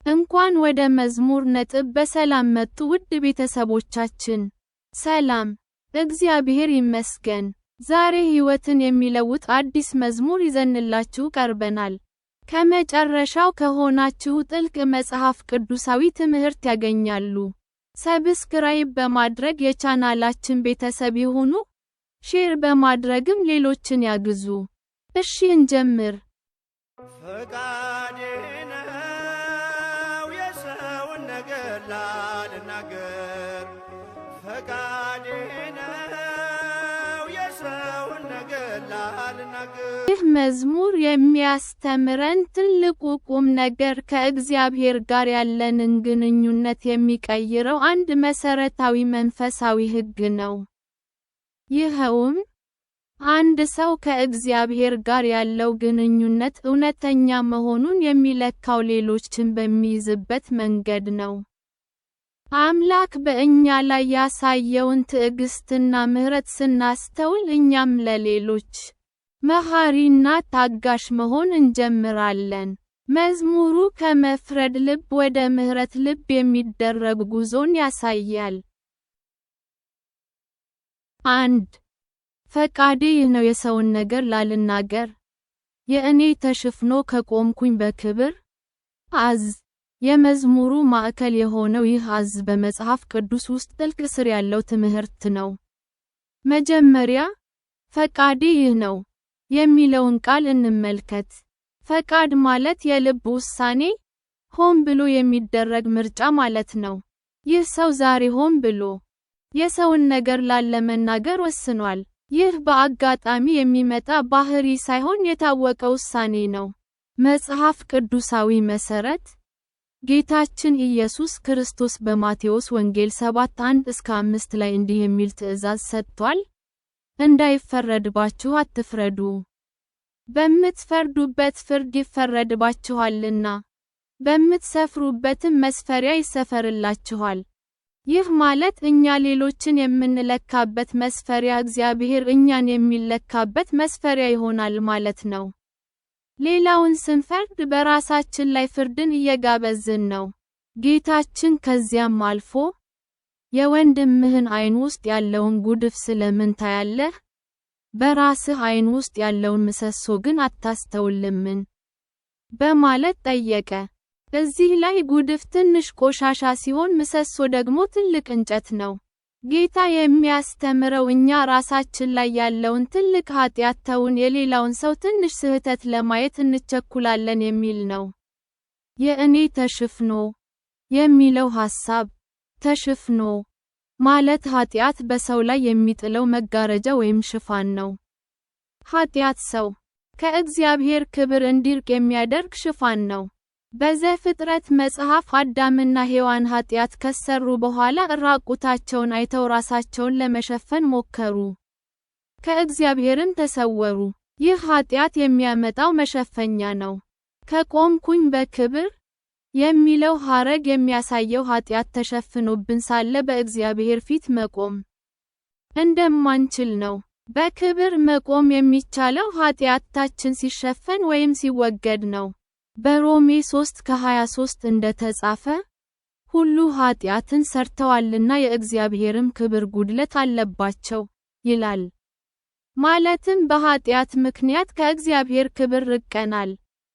እንኳን ወደ መዝሙር ነጥብ በሰላም መጡ ውድ ቤተሰቦቻችን። ሰላም፣ እግዚአብሔር ይመስገን። ዛሬ ሕይወትን የሚለውጥ አዲስ መዝሙር ይዘንላችሁ ቀርበናል። ከመጨረሻው ከሆናችሁ ጥልቅ መጽሐፍ ቅዱሳዊ ትምህርት ያገኛሉ። Subscribe በማድረግ የቻናላችን ቤተሰብ ይሁኑ። Share በማድረግም ሌሎችን ያግዙ። እሺ እንጀምር። ፈቃዴ ነው የሰውን ነገር ላልናገር፣ ፈቃዴ ነው የሰውን ነገር ላልናገር። ይህ መዝሙር የሚያስተምረን ትልቁ ቁም ነገር ከእግዚአብሔር ጋር ያለንን ግንኙነት የሚቀይረው አንድ መሠረታዊ መንፈሳዊ ሕግ ነው። ይኸውም፣ አንድ ሰው ከእግዚአብሔር ጋር ያለው ግንኙነት እውነተኛ መሆኑን የሚለካው ሌሎችን በሚይዝበት መንገድ ነው። አምላክ በእኛ ላይ ያሳየውን ትዕግስትና ምሕረት ስናስተውል እኛም ለሌሎች መሐሪና ታጋሽ መሆን እንጀምራለን። መዝሙሩ ከመፍረድ ልብ ወደ ምሕረት ልብ የሚደረግ ጉዞን ያሳያል። 1. ፈቃዴ ይህ ነው የሰውን ነገር ላልናገር፣ የእኔ ተሽፍኖ ከቆምኩኝ በክብር። አዝ የመዝሙሩ ማዕከል የሆነው ይህ አዝ በመጽሐፍ ቅዱስ ውስጥ ጥልቅ ስር ያለው ትምህርት ነው። መጀመሪያ፣ ፈቃዴ ይህ ነው የሚለውን ቃል እንመልከት። ፈቃድ ማለት የልብ ውሳኔ፣ ሆን ብሎ የሚደረግ ምርጫ ማለት ነው። ይህ ሰው ዛሬ ሆን ብሎ የሰውን ነገር ላለመናገር ወስኗል። ይህ በአጋጣሚ የሚመጣ ባህሪ ሳይሆን የታወቀ ውሳኔ ነው። መጽሐፍ ቅዱሳዊ መሠረት፣ ጌታችን ኢየሱስ ክርስቶስ በማቴዎስ ወንጌል 7:1-5 ላይ እንዲህ የሚል ትእዛዝ ሰጥቷል። እንዳይፈረድባችሁ አትፍረዱ። በምትፈርዱበት ፍርድ ይፈረድባችኋልና፣ በምትሰፍሩበትም መስፈሪያ ይሰፈርላችኋል። ይህ ማለት እኛ ሌሎችን የምንለካበት መስፈሪያ እግዚአብሔር እኛን የሚለካበት መስፈሪያ ይሆናል ማለት ነው። ሌላውን ስንፈርድ በራሳችን ላይ ፍርድን እየጋበዝን ነው። ጌታችን ከዚያም አልፎ፣ የወንድምህን ዓይን ውስጥ ያለውን ጉድፍ ስለምን ታያለህ? በራስህ ዓይን ውስጥ ያለውን ምሰሶ ግን አታስተውልምን? በማለት ጠየቀ። እዚህ ላይ ጉድፍ ትንሽ ቆሻሻ ሲሆን ምሰሶ ደግሞ ትልቅ እንጨት ነው። ጌታ የሚያስተምረው እኛ ራሳችን ላይ ያለውን ትልቅ ኃጢአት ተውን የሌላውን ሰው ትንሽ ስህተት ለማየት እንቸኩላለን የሚል ነው። የእኔ ተሽፍኖ የሚለው ሐሳብ፣ ተሽፍኖ ማለት ኃጢአት በሰው ላይ የሚጥለው መጋረጃ ወይም ሽፋን ነው። ኃጢአት ሰው ከእግዚአብሔር ክብር እንዲርቅ የሚያደርግ ሽፋን ነው። በዘፍጥረት መጽሐፍ አዳምና ሔዋን ኃጢአት ከሰሩ በኋላ እራቁታቸውን አይተው ራሳቸውን ለመሸፈን ሞከሩ። ከእግዚአብሔርም ተሰወሩ። ይህ ኃጢአት የሚያመጣው መሸፈኛ ነው። ከቆምኩኝ በክብር የሚለው ሐረግ የሚያሳየው ኃጢአት ተሸፍኖብን ሳለ በእግዚአብሔር ፊት መቆም እንደማንችል ነው። በክብር መቆም የሚቻለው ኃጢአታችን ሲሸፈን ወይም ሲወገድ ነው። በሮሜ 3:23 እንደተጻፈ፣ ሁሉ ኃጢአትን ሰርተዋልና የእግዚአብሔርም ክብር ጉድለት አለባቸው፣ ይላል። ማለትም በኃጢአት ምክንያት ከእግዚአብሔር ክብር ርቀናል።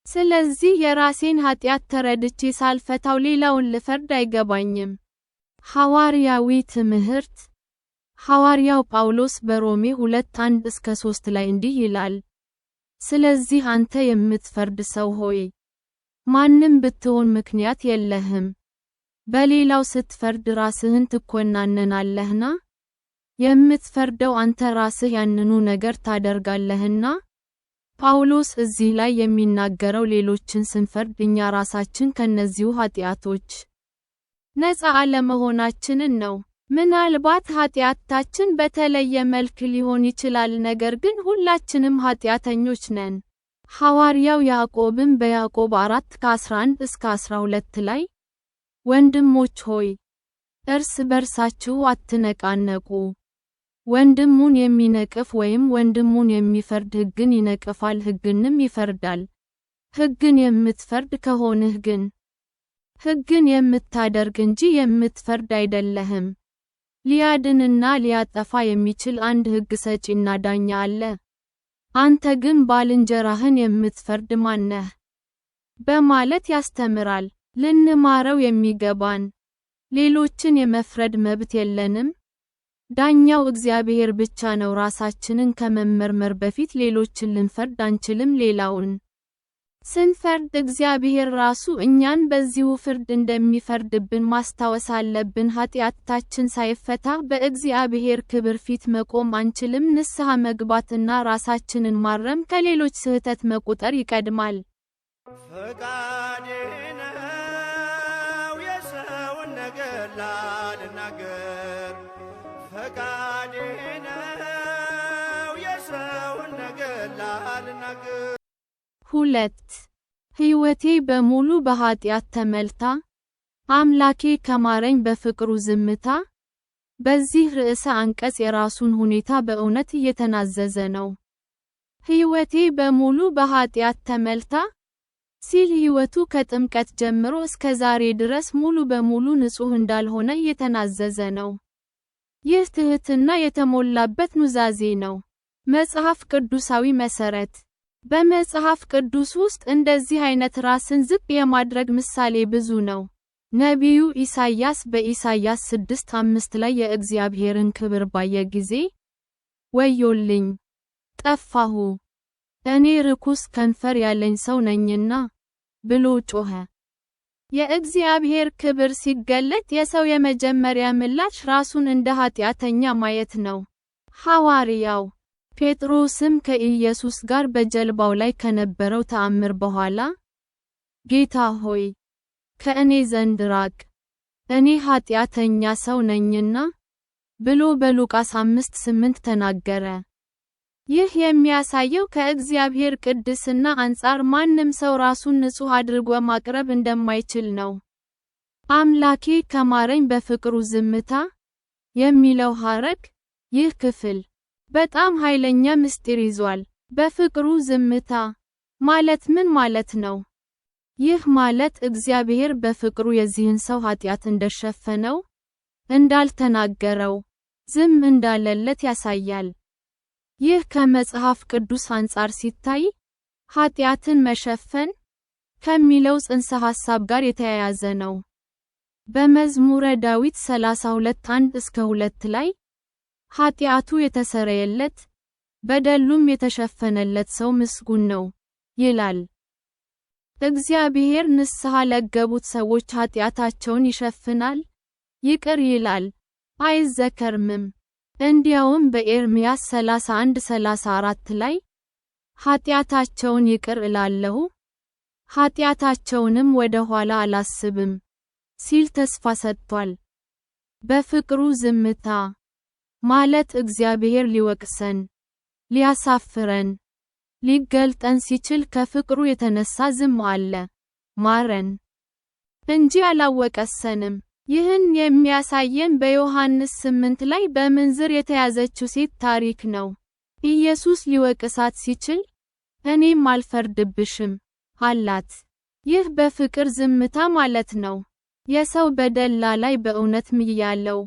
ስለዚህ የራሴን ኃጢአት ተረድቼ ሳልፈታው ሌላውን ልፈርድ አይገባኝም። ሐዋርያዊ ትምህርት፣ ሐዋርያው ጳውሎስ በሮሜ 2:1-3 ላይ እንዲህ ይላል። ስለዚህ አንተ የምትፈርድ ሰው ሆይ፣ ማንም ብትሆን ምክንያት የለህም። በሌላው ስትፈርድ ራስህን ትኮናነናለህና፣ የምትፈርደው አንተ ራስህ ያንኑ ነገር ታደርጋለህና። ጳውሎስ እዚህ ላይ የሚናገረው ሌሎችን ስንፈርድ እኛ ራሳችን ከነዚሁ ኃጢአቶች ነፃ አለመሆናችንን ነው። ምናልባት ኃጢአታችን በተለየ መልክ ሊሆን ይችላል፣ ነገር ግን ሁላችንም ኃጢአተኞች ነን። ሐዋርያው ያዕቆብም በያዕቆብ 4:11-12 ላይ፣ ወንድሞች ሆይ፣ እርስ በርሳችሁ አትነቃነቁ። ወንድሙን የሚነቅፍ ወይም ወንድሙን የሚፈርድ ሕግን ይነቅፋል፣ ሕግንም ይፈርዳል። ሕግን የምትፈርድ ከሆንህ ግን ሕግን የምታደርግ እንጂ የምትፈርድ አይደለህም። ሊያድንና ሊያጠፋ የሚችል አንድ ሕግ ሰጪና ዳኛ አለ። አንተ ግን ባልንጀራህን የምትፈርድ ማነህ? በማለት ያስተምራል። ልንማረው የሚገባን ሌሎችን የመፍረድ መብት የለንም። ዳኛው እግዚአብሔር ብቻ ነው። ራሳችንን ከመመርመር በፊት ሌሎችን ልንፈርድ አንችልም። ሌላውን ስንፈርድ እግዚአብሔር ራሱ እኛን በዚሁ ፍርድ እንደሚፈርድብን ማስታወስ አለብን። ኃጢአታችን ሳይፈታ በእግዚአብሔር ክብር ፊት መቆም አንችልም። ንስሐ መግባትና ራሳችንን ማረም ከሌሎች ስህተት መቁጠር ይቀድማል። ፈቃዴ ነው የሰውን ነገር ላልናገር፣ ፈቃዴ ነው የሰውን ነገር ላልናገር። 2. ሕይወቴ በሙሉ በኃጢአት ተመልታ፣ አምላኬ ከማረኝ በፍቅሩ ዝምታ። በዚህ ርዕሰ አንቀጽ የራሱን ሁኔታ በእውነት እየተናዘዘ ነው። ሕይወቴ በሙሉ በኃጢአት ተመልታ ሲል ሕይወቱ ከጥምቀት ጀምሮ እስከ ዛሬ ድረስ ሙሉ በሙሉ ንጹሕ እንዳልሆነ እየተናዘዘ ነው። ይህ ትሕትና የተሞላበት ኑዛዜ ነው። መጽሐፍ ቅዱሳዊ መሠረት። በመጽሐፍ ቅዱስ ውስጥ እንደዚህ አይነት ራስን ዝቅ የማድረግ ምሳሌ ብዙ ነው። ነቢዩ ኢሳይያስ በኢሳይያስ 6:5 ላይ የእግዚአብሔርን ክብር ባየ ጊዜ፣ ወዮልኝ፣ ጠፋሁ፣ እኔ ርኩስ ከንፈር ያለኝ ሰው ነኝና፣ ብሎ ጮኸ። የእግዚአብሔር ክብር ሲገለጥ የሰው የመጀመሪያ ምላሽ ራሱን እንደ ኃጢአተኛ ማየት ነው። ሐዋርያው ጴጥሮስም ከኢየሱስ ጋር በጀልባው ላይ ከነበረው ተአምር በኋላ፣ ጌታ ሆይ፣ ከእኔ ዘንድ ራቅ፣ እኔ ኃጢአተኛ ሰው ነኝና፣ ብሎ በሉቃስ 5:8 ተናገረ። ይህ የሚያሳየው ከእግዚአብሔር ቅድስና አንጻር ማንም ሰው ራሱን ንጹሕ አድርጎ ማቅረብ እንደማይችል ነው። አምላኬ ከማረኝ በፍቅሩ ዝምታ የሚለው ሐረግ፣ ይህ ክፍል በጣም ኃይለኛ ምስጢር ይዟል። በፍቅሩ ዝምታ ማለት ምን ማለት ነው? ይህ ማለት እግዚአብሔር በፍቅሩ የዚህን ሰው ኃጢአት እንደሸፈነው፣ እንዳልተናገረው፣ ዝም እንዳለለት ያሳያል። ይህ ከመጽሐፍ ቅዱስ አንጻር ሲታይ፣ ኃጢአትን መሸፈን ከሚለው ጽንሰ ሐሳብ ጋር የተያያዘ ነው። በመዝሙረ ዳዊት 32:1-2 ላይ፣ ኃጢአቱ የተሰረየለት፣ በደሉም የተሸፈነለት ሰው ምስጉን ነው፣ ይላል። እግዚአብሔር ንስሐ ለገቡት ሰዎች ኃጢአታቸውን ይሸፍናል፣ ይቅር ይላል፣ አይዘከርምም። እንዲያውም በኤርምያስ 31:34 ላይ፣ ኃጢአታቸውን ይቅር እላለሁ፣ ኃጢአታቸውንም ወደ ኋላ አላስብም፣ ሲል ተስፋ ሰጥቷል። በፍቅሩ ዝምታ ማለት እግዚአብሔር ሊወቅሰን፣ ሊያሳፍረን፣ ሊገልጠን ሲችል ከፍቅሩ የተነሳ ዝም አለ፣ ማረን እንጂ አላወቀሰንም። ይህን የሚያሳየን በዮሐንስ 8 ላይ በምንዝር የተያዘችው ሴት ታሪክ ነው። ኢየሱስ ሊወቅሳት ሲችል፣ እኔም አልፈርድብሽም አላት። ይህ በፍቅር ዝምታ ማለት ነው። የሰው በደል ላይ በእውነት ምያለው፣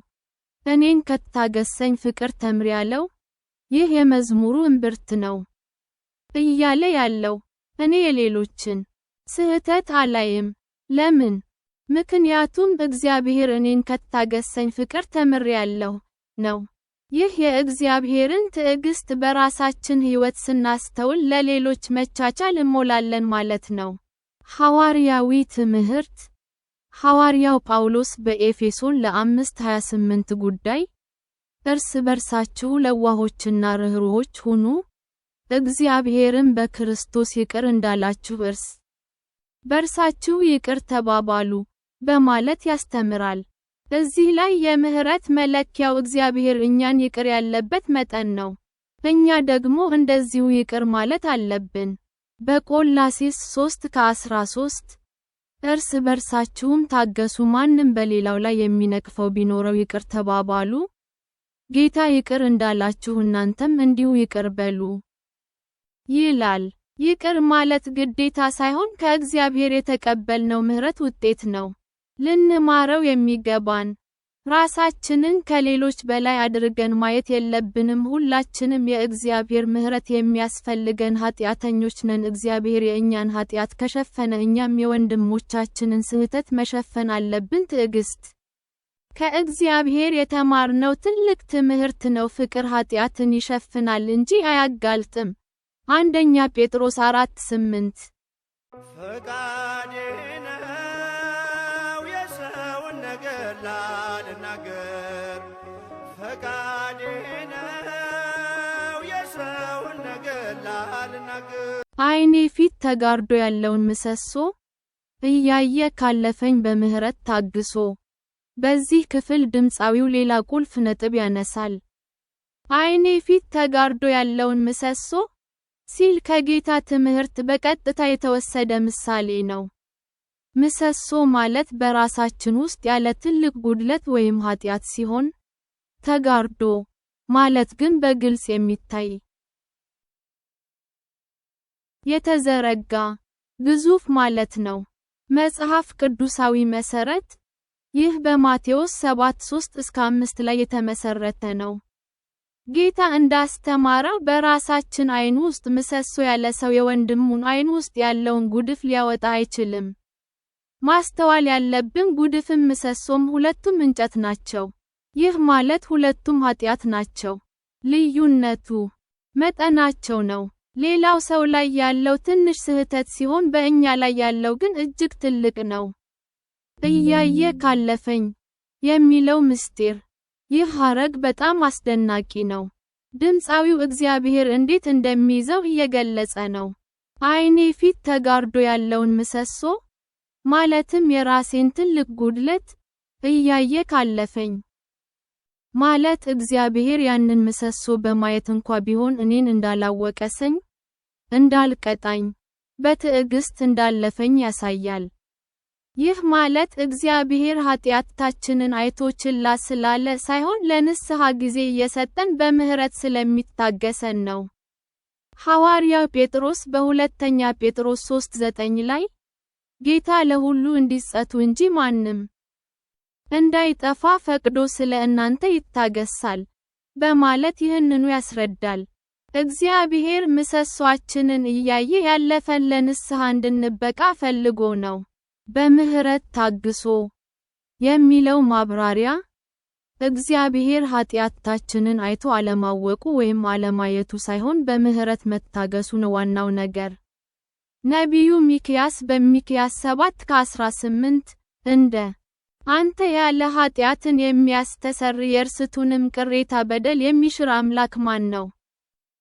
እኔን ከታገሰኝ ፍቅር ተምሬያለሁ፣ ይህ የመዝሙሩ እምብርት ነው እያለ ያለው፣ እኔ የሌሎችን ስህተት አላይም። ለምን? ምክንያቱም እግዚአብሔር እኔን ከታገሰኝ ፍቅር ተምሬያለሁ ነው። ይህ የእግዚአብሔርን ትዕግስት በራሳችን ሕይወት ስናስተውል ለሌሎች መቻቻል እንሞላለን ማለት ነው። ሐዋርያዊ ትምህርት። ሐዋርያው ጳውሎስ በኤፌሶን ለ5:28 ጉዳይ፣ እርስ በርሳችሁ ለዋሆችና ርኅሩኆች ሁኑ፣ እግዚአብሔርም በክርስቶስ ይቅር እንዳላችሁ እርስ በርሳችሁ ይቅር ተባባሉ፣ በማለት ያስተምራል። እዚህ ላይ የምህረት መለኪያው እግዚአብሔር እኛን ይቅር ያለበት መጠን ነው። እኛ ደግሞ እንደዚሁ ይቅር ማለት አለብን። በቆላሴስ 3:13 እርስ በርሳችሁም ታገሱ፣ ማንም በሌላው ላይ የሚነቅፈው ቢኖረው ይቅር ተባባሉ፣ ጌታ ይቅር እንዳላችሁ እናንተም እንዲሁ ይቅር በሉ ይላል። ይቅር ማለት ግዴታ ሳይሆን ከእግዚአብሔር የተቀበልነው ምሕረት ውጤት ነው። ልንማረው የሚገባን ራሳችንን ከሌሎች በላይ አድርገን ማየት የለብንም። ሁላችንም የእግዚአብሔር ምሕረት የሚያስፈልገን ኃጢአተኞች ነን። እግዚአብሔር የእኛን ኃጢአት ከሸፈነ እኛም የወንድሞቻችንን ስህተት መሸፈን አለብን። ትዕግስት ከእግዚአብሔር የተማርነው ትልቅ ትምህርት ነው። ፍቅር ኃጢአትን ይሸፍናል እንጂ አያጋልጥም። አንደኛ ጴጥሮስ 4:8። ፈቃዴ ነው የሰውን ነገር ላልናገር፣ ፈቃዴ ነው የሰውን ነገር ላልናገር። ዓይኔ ፊት ተጋርዶ ያለውን ምሰሶ እያየ ካለፈኝ በምህረት ታግሶ። በዚህ ክፍል ድምፃዊው ሌላ ቁልፍ ነጥብ ያነሳል። ዓይኔ ፊት ተጋርዶ ያለውን ምሰሶ ሲል ከጌታ ትምህርት በቀጥታ የተወሰደ ምሳሌ ነው። ምሰሶ ማለት በራሳችን ውስጥ ያለ ትልቅ ጉድለት ወይም ኃጢአት ሲሆን፣ ተጋርዶ ማለት ግን በግልጽ የሚታይ፣ የተዘረጋ፣ ግዙፍ ማለት ነው። መጽሐፍ ቅዱሳዊ መሠረት፣ ይህ በማቴዎስ 7:3-5 ላይ የተመሰረተ ነው። ጌታ እንዳስተማረው በራሳችን ዓይን ውስጥ ምሰሶ ያለ ሰው የወንድሙን ዓይን ውስጥ ያለውን ጉድፍ ሊያወጣ አይችልም። ማስተዋል ያለብን ጉድፍም ምሰሶም ሁለቱም እንጨት ናቸው። ይህ ማለት ሁለቱም ኃጢአት ናቸው። ልዩነቱ መጠናቸው ነው። ሌላው ሰው ላይ ያለው ትንሽ ስህተት ሲሆን በእኛ ላይ ያለው ግን እጅግ ትልቅ ነው። እያየ ካለፈኝ የሚለው ምስጢር። ይህ ሐረግ በጣም አስደናቂ ነው። ድምፃዊው እግዚአብሔር እንዴት እንደሚይዘው እየገለጸ ነው። ዓይኔ ፊት ተጋርዶ ያለውን ምሰሶ፣ ማለትም የራሴን ትልቅ ጉድለት፣ እያየ ካለፈኝ ማለት እግዚአብሔር ያንን ምሰሶ በማየት እንኳ ቢሆን እኔን እንዳላወቀሰኝ፣ እንዳልቀጣኝ፣ በትዕግስት እንዳለፈኝ ያሳያል። ይህ ማለት እግዚአብሔር ኃጢአታችንን አይቶ ችላ ስላለ ሳይሆን ለንስሐ ጊዜ እየሰጠን በምህረት ስለሚታገሰን ነው። ሐዋርያው ጴጥሮስ በሁለተኛ ጴጥሮስ 3:9 ላይ፣ ጌታ ለሁሉ እንዲጸቱ እንጂ ማንም እንዳይጠፋ ፈቅዶ ስለ እናንተ ይታገሳል፣ በማለት ይህንኑ ያስረዳል። እግዚአብሔር ምሰሶአችንን እያየ ያለፈን ለንስሐ እንድንበቃ ፈልጎ ነው። በምህረት ታግሶ የሚለው ማብራሪያ፣ እግዚአብሔር ኃጢአታችንን አይቶ አለማወቁ ወይም አለማየቱ ሳይሆን በምህረት መታገሱ ነው ዋናው ነገር። ነቢዩ ሚክያስ በሚክያስ 7:18፣ እንደ አንተ ያለ ኃጢአትን የሚያስተሰርይ የርስቱንም ቅሬታ በደል የሚሽር አምላክ ማን ነው?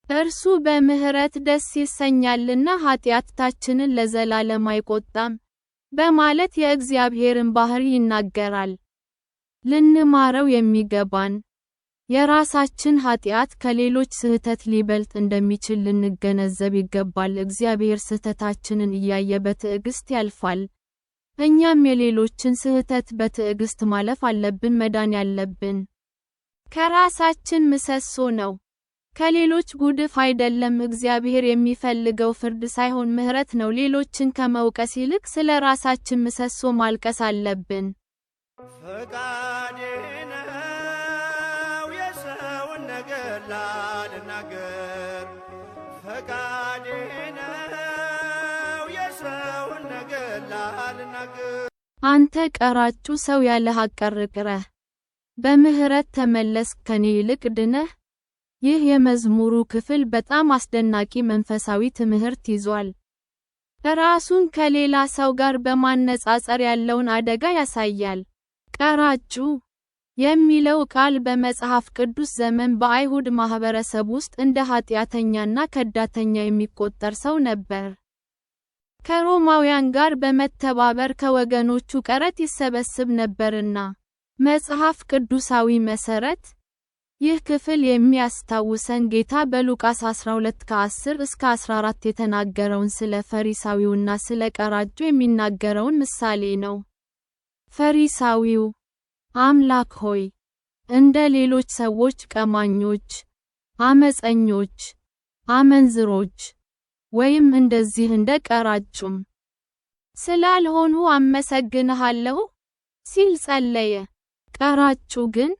እርሱ በምህረት ደስ ይሰኛልና ኃጢአታችንን ለዘላለም አይቆጣም፣ በማለት የእግዚአብሔርን ባህሪ ይናገራል። ልንማረው የሚገባን የራሳችን ኃጢአት ከሌሎች ስህተት ሊበልጥ እንደሚችል ልንገነዘብ ይገባል። እግዚአብሔር ስህተታችንን እያየ በትዕግስት ያልፋል። እኛም የሌሎችን ስህተት በትዕግስት ማለፍ አለብን። መዳን ያለብን ከራሳችን ምሰሶ ነው፣ ከሌሎች ጉድፍ አይደለም። እግዚአብሔር የሚፈልገው ፍርድ ሳይሆን ምሕረት ነው። ሌሎችን ከመውቀስ ይልቅ ስለ ራሳችን ምሰሶ ማልቀስ አለብን። ፈቃዴ ነው የሰውን ነገር ላልናገር፣ ፈቃዴ ነው የሰውን ነገር ላልናገር። አንተ ቀራጩ ሰው ያለህ አቀርቅረህ፣ በምህረት ተመለስክ ከኔ ይልቅ ድነህ። ይህ የመዝሙሩ ክፍል በጣም አስደናቂ መንፈሳዊ ትምህርት ይዟል። ራሱን ከሌላ ሰው ጋር በማነጻጸር ያለውን አደጋ ያሳያል። ቀራጩ የሚለው ቃል በመጽሐፍ ቅዱስ ዘመን በአይሁድ ማኅበረሰብ ውስጥ እንደ ኃጢአተኛና ከዳተኛ የሚቆጠር ሰው ነበር። ከሮማውያን ጋር በመተባበር ከወገኖቹ ቀረጥ ይሰበስብ ነበርና። መጽሐፍ ቅዱሳዊ መሠረት፣ ይህ ክፍል የሚያስታውሰን ጌታ በሉቃስ 12 ከ10 እስከ 14 የተናገረውን ስለ ፈሪሳዊውና ስለ ቀራጩ የሚናገረውን ምሳሌ ነው። ፈሪሳዊው፣ አምላክ ሆይ፣ እንደ ሌሎች ሰዎች ቀማኞች፣ አመፀኞች፣ አመንዝሮች፣ ወይም እንደዚህ እንደ ቀራጩም ስላልሆንሁ አመሰግንሃለሁ። ሲል ጸለየ። ቀራጩ ግን፣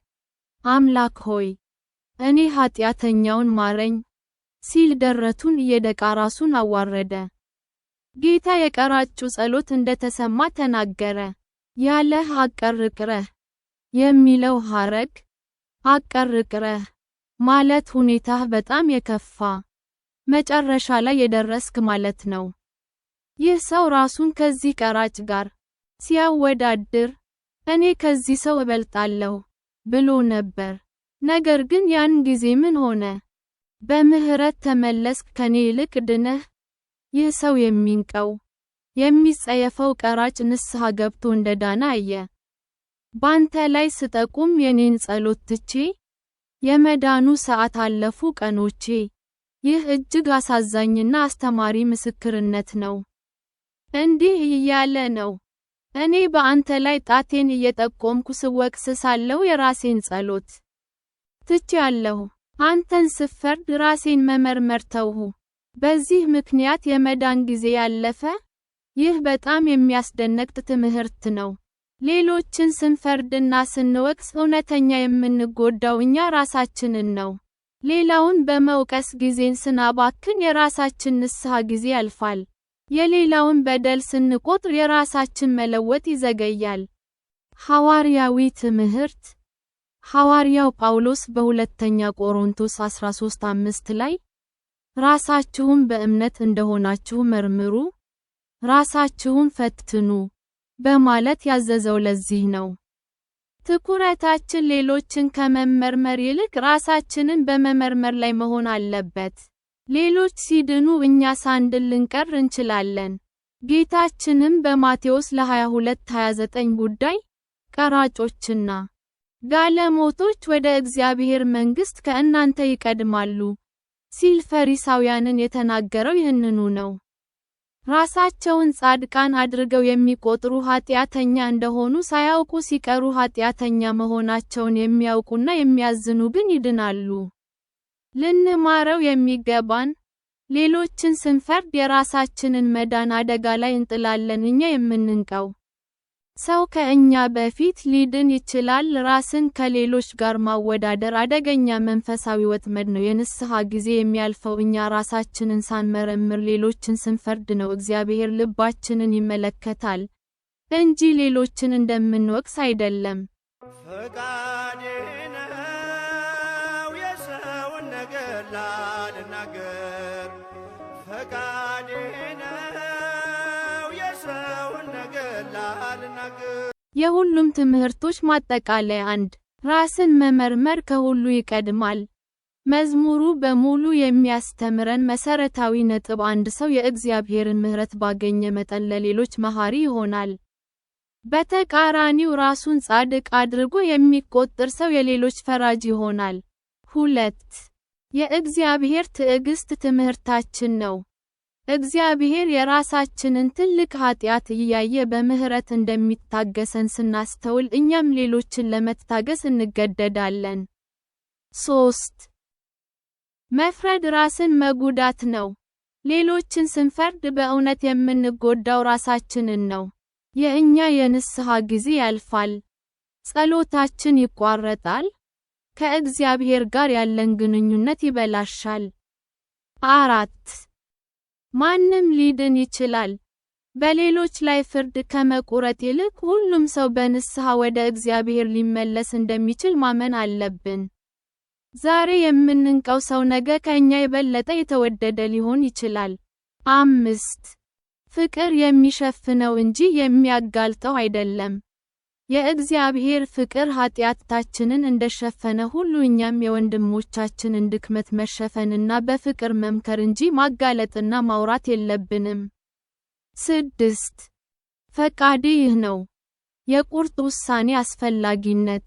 አምላክ ሆይ፣ እኔ ኃጢአተኛውን ማረኝ፣ ሲል ደረቱን እየደቃ ራሱን አዋረደ። ጌታ የቀራጩ ጸሎት እንደተሰማ ተናገረ። ያለህ አቀርቅረህ የሚለው ሐረግ፣ አቀርቅረህ ማለት ሁኔታህ በጣም የከፋ፣ መጨረሻ ላይ የደረስክ ማለት ነው። ይህ ሰው ራሱን ከዚህ ቀራጭ ጋር ሲያወዳድር፣ እኔ ከዚህ ሰው እበልጣለሁ ብሎ ነበር። ነገር ግን ያን ጊዜ ምን ሆነ? በምህረት ተመለስክ፣ ከኔ ይልቅ ድነህ። ይህ ሰው የሚንቀው፣ የሚጸየፈው ቀራጭ ንስሐ ገብቶ እንደዳነ አየ። ባንተ ላይ ስጠቁም የኔን ጸሎት ትቼ፣ የመዳኑ ሰዓት አለፉ ቀኖቼ። ይህ እጅግ አሳዛኝና አስተማሪ ምስክርነት ነው። እንዲህ እያለ ነው፣ እኔ በአንተ ላይ ጣቴን እየጠቆምኩ ስወቅስ ሳለሁ የራሴን ጸሎት ትቼአለሁ። አንተን ስፈርድ ራሴን መመርመር ተውሁ። በዚህ ምክንያት የመዳን ጊዜ ያለፈ። ይህ በጣም የሚያስደነግጥ ትምህርት ነው። ሌሎችን ስንፈርድና ስንወቅስ እውነተኛ የምንጎዳው እኛ ራሳችንን ነው። ሌላውን በመውቀስ ጊዜን ስናባክን የራሳችን ንስሐ ጊዜ ያልፋል። የሌላውን በደል ስንቆጥር የራሳችን መለወጥ ይዘገያል። ሐዋርያዊ ትምህርት። ሐዋርያው ጳውሎስ በሁለተኛ ቆሮንቶስ 13:5 ላይ፣ ራሳችሁን በእምነት እንደሆናችሁ መርምሩ፣ ራሳችሁን ፈትኑ በማለት ያዘዘው ለዚህ ነው። ትኩረታችን ሌሎችን ከመመርመር ይልቅ ራሳችንን በመመርመር ላይ መሆን አለበት። ሌሎች ሲድኑ እኛ ሳንድን ልንቀር እንችላለን። ጌታችንም በማቴዎስ ለ22:29 ጉዳይ፣ ቀራጮችና ጋለሞቶች ወደ እግዚአብሔር መንግሥት ከእናንተ ይቀድማሉ ሲል ፈሪሳውያንን የተናገረው ይህንኑ ነው። ራሳቸውን ጻድቃን አድርገው የሚቆጥሩ ኃጢአተኛ እንደሆኑ ሳያውቁ ሲቀሩ ኃጢአተኛ መሆናቸውን የሚያውቁና የሚያዝኑ ግን ይድናሉ። ልንማረው የሚገባን፣ ሌሎችን ስንፈርድ የራሳችንን መዳን አደጋ ላይ እንጥላለን። እኛ የምንንቀው ሰው ከእኛ በፊት ሊድን ይችላል። ራስን ከሌሎች ጋር ማወዳደር አደገኛ መንፈሳዊ ወጥመድ ነው። የንስሐ ጊዜ የሚያልፈው እኛ ራሳችንን ሳንመረምር ሌሎችን ስንፈርድ ነው። እግዚአብሔር ልባችንን ይመለከታል እንጂ ሌሎችን እንደምንወቅስ አይደለም። ፈቃዴ ነው የሰውን ነገር ላልናገር፣ ፈቃዴ ነው የሰውን ነገር ላልናገር። የሁሉም ትምህርቶች ማጠቃለያ 1. ራስን መመርመር ከሁሉ ይቀድማል። መዝሙሩ በሙሉ የሚያስተምረን መሰረታዊ ነጥብ አንድ ሰው የእግዚአብሔርን ምሕረት ባገኘ መጠን ለሌሎች መሐሪ ይሆናል። በተቃራኒው ራሱን ጻድቅ አድርጎ የሚቆጥር ሰው የሌሎች ፈራጅ ይሆናል። 2. የእግዚአብሔር ትዕግስት ትምህርታችን ነው። እግዚአብሔር የራሳችንን ትልቅ ኃጢአት እያየ በምሕረት እንደሚታገሰን ስናስተውል እኛም ሌሎችን ለመታገስ እንገደዳለን። 3. መፍረድ ራስን መጉዳት ነው። ሌሎችን ስንፈርድ በእውነት የምንጎዳው ራሳችንን ነው። የእኛ የንስሐ ጊዜ ያልፋል፣ ጸሎታችን ይቋረጣል፣ ከእግዚአብሔር ጋር ያለን ግንኙነት ይበላሻል። 4. ማንም ሊድን ይችላል። በሌሎች ላይ ፍርድ ከመቁረጥ ይልቅ ሁሉም ሰው በንስሐ ወደ እግዚአብሔር ሊመለስ እንደሚችል ማመን አለብን። ዛሬ የምንንቀው ሰው ነገ ከእኛ የበለጠ የተወደደ ሊሆን ይችላል። 5. ፍቅር የሚሸፍነው እንጂ የሚያጋልጠው አይደለም። የእግዚአብሔር ፍቅር ኃጢአታችንን እንደሸፈነ ሁሉ እኛም የወንድሞቻችንን ድክመት መሸፈንና በፍቅር መምከር እንጂ ማጋለጥና ማውራት የለብንም። 6. ፈቃዴ ይህ ነው። የቁርጥ ውሳኔ አስፈላጊነት።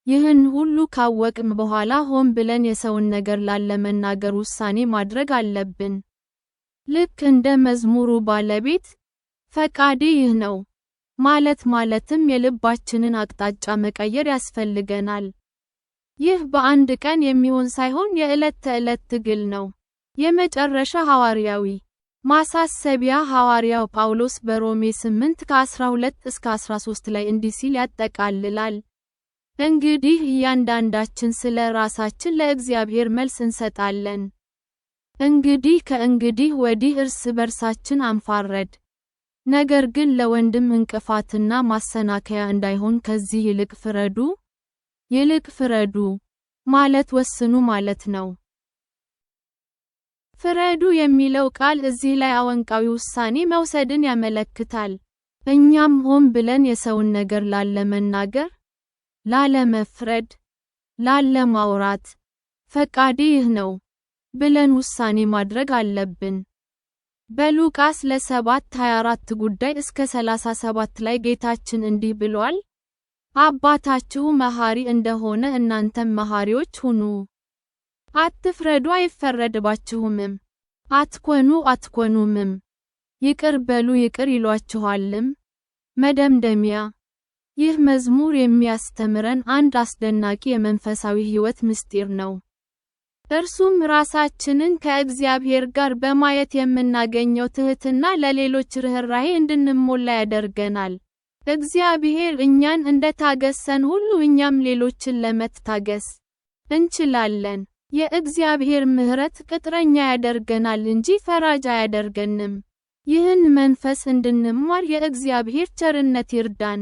ይህን ሁሉ ካወቅን በኋላ ሆን ብለን የሰውን ነገር ላለመናገር ውሳኔ ማድረግ አለብን። ልክ እንደ መዝሙሩ ባለቤት፣ ፈቃዴ ይህ ነው ማለት ማለትም የልባችንን አቅጣጫ መቀየር ያስፈልገናል። ይህ በአንድ ቀን የሚሆን ሳይሆን የዕለት ተዕለት ትግል ነው። የመጨረሻ ሐዋርያዊ ማሳሰቢያ ሐዋርያው ጳውሎስ በሮሜ 8 ከ12 እስከ 13 ላይ እንዲህ ሲል ያጠቃልላል። እንግዲህ እያንዳንዳችን ስለ ራሳችን ለእግዚአብሔር መልስ እንሰጣለን። እንግዲህ ከእንግዲህ ወዲህ እርስ በርሳችን አንፋረድ። ነገር ግን ለወንድም እንቅፋትና ማሰናከያ እንዳይሆን ከዚህ ይልቅ ፍረዱ፣ ይልቅ ፍረዱ ማለት ወስኑ ማለት ነው። ፍረዱ የሚለው ቃል እዚህ ላይ አወንቃዊ ውሳኔ መውሰድን ያመለክታል። እኛም ሆን ብለን የሰውን ነገር ላለመናገር፣ ላለመፍረድ፣ ላለማውራት፣ ፈቃዴ ይህ ነው ብለን ውሳኔ ማድረግ አለብን። በሉቃስ ለ7:24 ጉዳይ እስከ 37 ላይ ጌታችን እንዲህ ብሏል፣ አባታችሁ መሐሪ እንደሆነ እናንተም መሐሪዎች ሁኑ። አትፍረዱ አይፈረድባችሁምም። አትኮኑ አትኮኑምም። ይቅር በሉ ይቅር ይሏችኋልም። መደምደሚያ ይህ መዝሙር የሚያስተምረን አንድ አስደናቂ የመንፈሳዊ ሕይወት ምስጢር ነው። እርሱም ራሳችንን ከእግዚአብሔር ጋር በማየት የምናገኘው ትሕትና ለሌሎች ርኅራኄ እንድንሞላ ያደርገናል። እግዚአብሔር እኛን እንደታገሰን ሁሉ እኛም ሌሎችን ለመታገስ እንችላለን። የእግዚአብሔር ምሕረት ቅጥረኛ ያደርገናል እንጂ ፈራጅ አያደርገንም። ይህን መንፈስ እንድንማር የእግዚአብሔር ቸርነት ይርዳን።